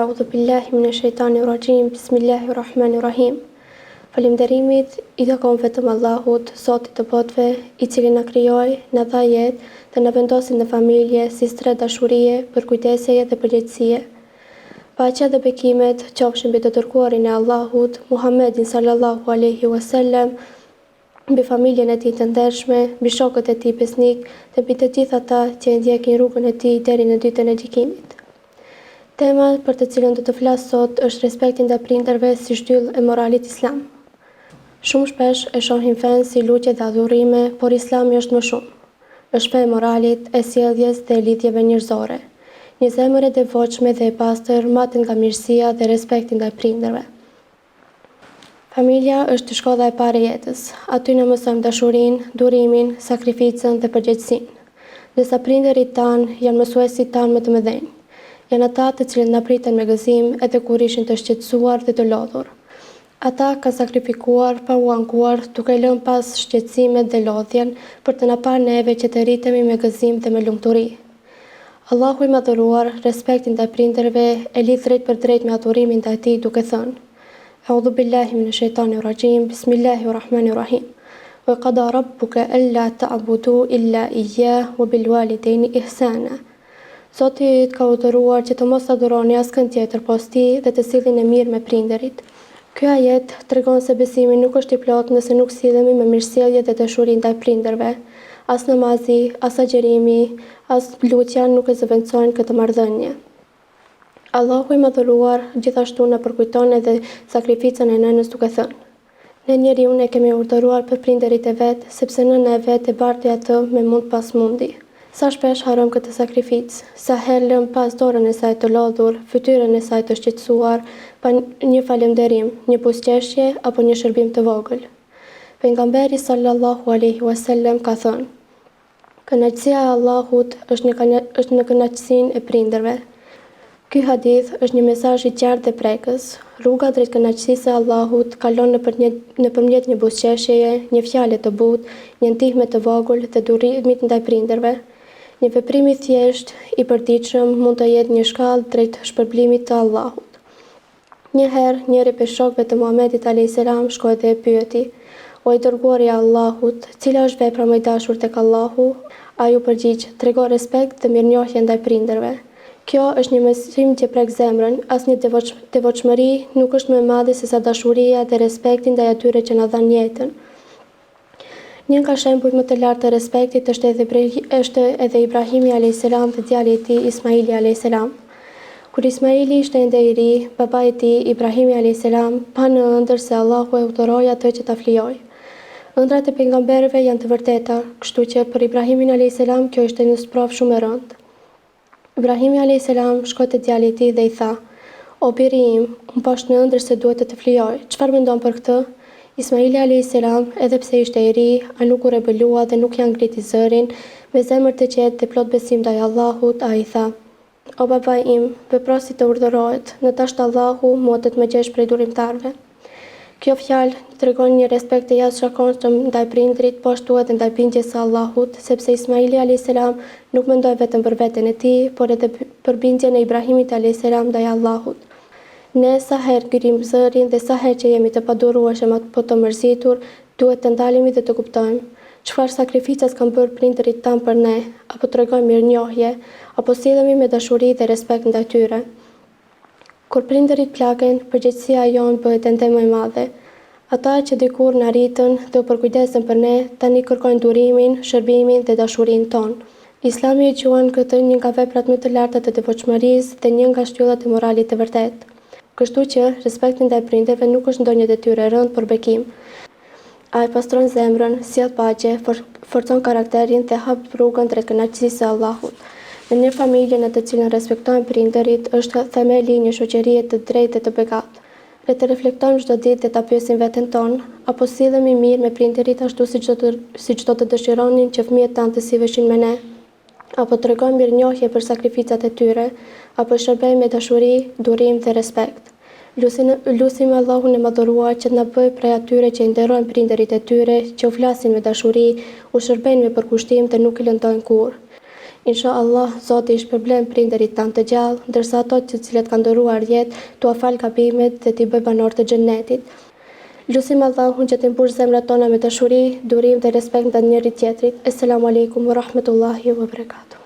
Eudhu billahi mine shejtani rraxhim, Bismillahi rrahmani rrahim. Falënderimi i takon vetëm Allahut, Zotit të botëve, i cili na krijoi, na dha jetë dhe na vendosi në familje si strehë dashurie, përkujdesjeje dhe përgjegjësie. Paqja dhe bekimet qofshin mbi të dërguarin e Allahut, Muhammedin sallallahu alejhi ue sellem, mbi familjen e tij të ndershme, mbi shokët e tij besnikë dhe mbi të gjithë ata që e ndjekin rrugën e tij deri në Ditën e Gjykimit. Tema për të cilën do të flas sot është respekti ndaj prindërve si shtyllë e moralit islam. Shumë shpesh e shohim fenë si lutje dhe adhurime, por Islami është më shumë. Është fe e moralit, e sjelljes dhe e lidhjeve njerëzore. Një zemër e devotshme dhe e pastër matet nga mirësia dhe respekti ndaj prindërve. Familja është shkolla e parë e jetës. Aty ne mësojmë dashurinë, durimin, sakrificën dhe përgjegjësinë. Ndërsa prindërit tanë janë mësuesit tanë më të mëdhenj. Janë ata të cilët na pritën me gëzim edhe kur ishin të shqetësuar dhe të lodhur. Ata kanë sakrifikuar pa u ankuar, duke lënë pas shqetësimet dhe lodhjen për të na parë neve që të rritemi me gëzim dhe me lumturi. Allahu i Madhëruar respektin ndaj prindërve e lidh drejtpërdrejt me adhurimin ndaj Tij duke thënë, Eudhu billahi mine shejtani rraxhim, bismillahi rrahmani rrahim, Wa qada rabbuke alla ta'budu illa ijjah wa bil walidejni ihsana. Zoti yt ka urdhëruar që të mos adhuroni askënd tjetër pos Tij dhe të sillni mirë me prindërit. Ky ajet tregon se besimi nuk është i plotë nëse nuk sillemi me mirësjellje dhe dashuri ndaj prindërve. As namazi, as agjërimi, as lutja nuk e zëvendësojnë këtë marrëdhënie. Allahu i Madhëruar gjithashtu na përkujton edhe sakrificën e nënës duke thënë, Ne njeriun e kemi urdhëruar për prindërit e vet, sepse nëna e vet e barti atë me mund pas mundi. Sa shpesh harrojmë këtë sakrificë, sa herë lëmë pas dorën e saj të lodhur, fytyrën e saj të shqetësuar, pa një falënderim, një buzëqeshje apo një shërbim të vogël. Pejgamberi sallallahu alejhi ue sellem ka thënë, Kënaqësia e Allahut është në është në kënaqësinë e prindërve. Ky hadith është një mesazh i qartë dhe prekës. Rruga drejt kënaqësisë së Allahut kalon nëpërmjet nëpërmjet një buzëqeshjeje, një fjale të butë, një ndihme të vogël dhe durimit ndaj prindërve. Një veprim i thjeshtë, i përditshëm mund të jetë një shkallë drejt shpërblimit të Allahut. Një herë, njëri prej shokëve të Muhamedit alejhi selam shkoi dhe e pyeti, O i Dërguari i Allahut, cila është vepra më e dashur tek Allahu? Ai u përgjigj, Trego respekt dhe mirënjohje ndaj prindërve. Kjo është një mësim që prek zemrën, asnjë devotshmëri nuk është më e madhe sesa dashuria dhe respekti ndaj atyre që na dhanë jetën. Një nga shembujt më të lartë të respektit është edhe është edhe Ibrahimi alejhi selam dhe djali i tij Ismaili alejhi selam. Kur Ismaili ishte ende i ri, babai i tij, Ibrahimi alejhi selam, pa në ëndërr se Allahu e urdhëroi atë që ta flijojë. Ëndrrat e pejgamberëve janë të vërteta, kështu që për Ibrahimin alejhi selam kjo ishte një sprovë shumë e rëndë. Ibrahimi alejhi selam shkoi te djali i tij dhe i tha, O biri im, unë pashë në ëndërr se duhet të të flijoj, çfarë mendon për këtë? Ismaili alejhi selam, edhe pse ishte i ri, ai nuk u rebelua dhe nuk ia ngriti zërin, me zemër të qetë dhe plot besim ndaj Allahut, ai i tha, O babai im, vepro si të urdhërohet, në dashtë Allahu, mua do të më gjesh prej durimtarëve. Kjo fjalë tregon një respekt të jashtëzakonshëm ndaj prindërit, po ashtu edhe ndaj bindjes së Allahut, sepse Ismaili alejhi selam nuk mendoi vetëm për veten e tij, por edhe për bindjen e Ibrahimit alejhi selam ndaj Allahut. Ne sa herë ngrijmë zërin dhe sa herë që jemi të padurueshëm apo të mërzitur, duhet të ndalemi dhe të kuptojmë, çfarë sakrificash kanë bërë prindërit tanë për ne, apo tregojmë mirënjohje, apo sillemi me dashuri dhe respekt ndaj tyre. Kur prindërit plaken, përgjegjësia jonë bëhet ende më e madhe. Ata që dikur na rritën dhe u përkujdesën për ne, tani kërkojnë durimin, shërbimin dhe dashurinë tonë. Islami e quan këtë një nga veprat më të larta të devotshmërisë dhe një nga shtyllat e moralit të vërtetë. Kështu që, respekti ndaj prindërve nuk është ndonjë detyrë e rëndë, por bekim. Ai pastron zemrën, sjell paqe, forcon karakterin dhe hap rrugën drejt kënaqësisë së Allahut. Në një familje në të cilën respektohen prindërit, është themeli i një shoqërie të drejtë dhe të begatë. Le të reflektojmë çdo ditë dhe ta pyesim veten tonë, a po sillemi mirë me prindërit ashtu siç do të siç do të dëshironim që fëmijët tanë të silleshin me ne? Apo tregojmë mirënjohje për sakrificat e tyre, apo i shërbejmë me dashuri, durim dhe respekt. Lusim, lusim Allahun e Madhëruar që të na bëjë prej atyre që i nderojnë prindërit e tyre, që u flasin me dashuri, u shërbejnë me përkushtim dhe nuk i lëndojnë kurrë. Insha Allah, Zoti i shpërblen prindërit tanë të gjallë, ndërsa ato të cilët kanë ndërruar jetë, t'ua falë gabimet dhe t'i bëjë banorë të Xhennetit. Lusim Allahun që t'i mbushë zemrat tona me dashuri, durim dhe respekt ndaj njëri-tjetrit. Esselamu Alejkum wa Rahmetullahi wa Berekatuh.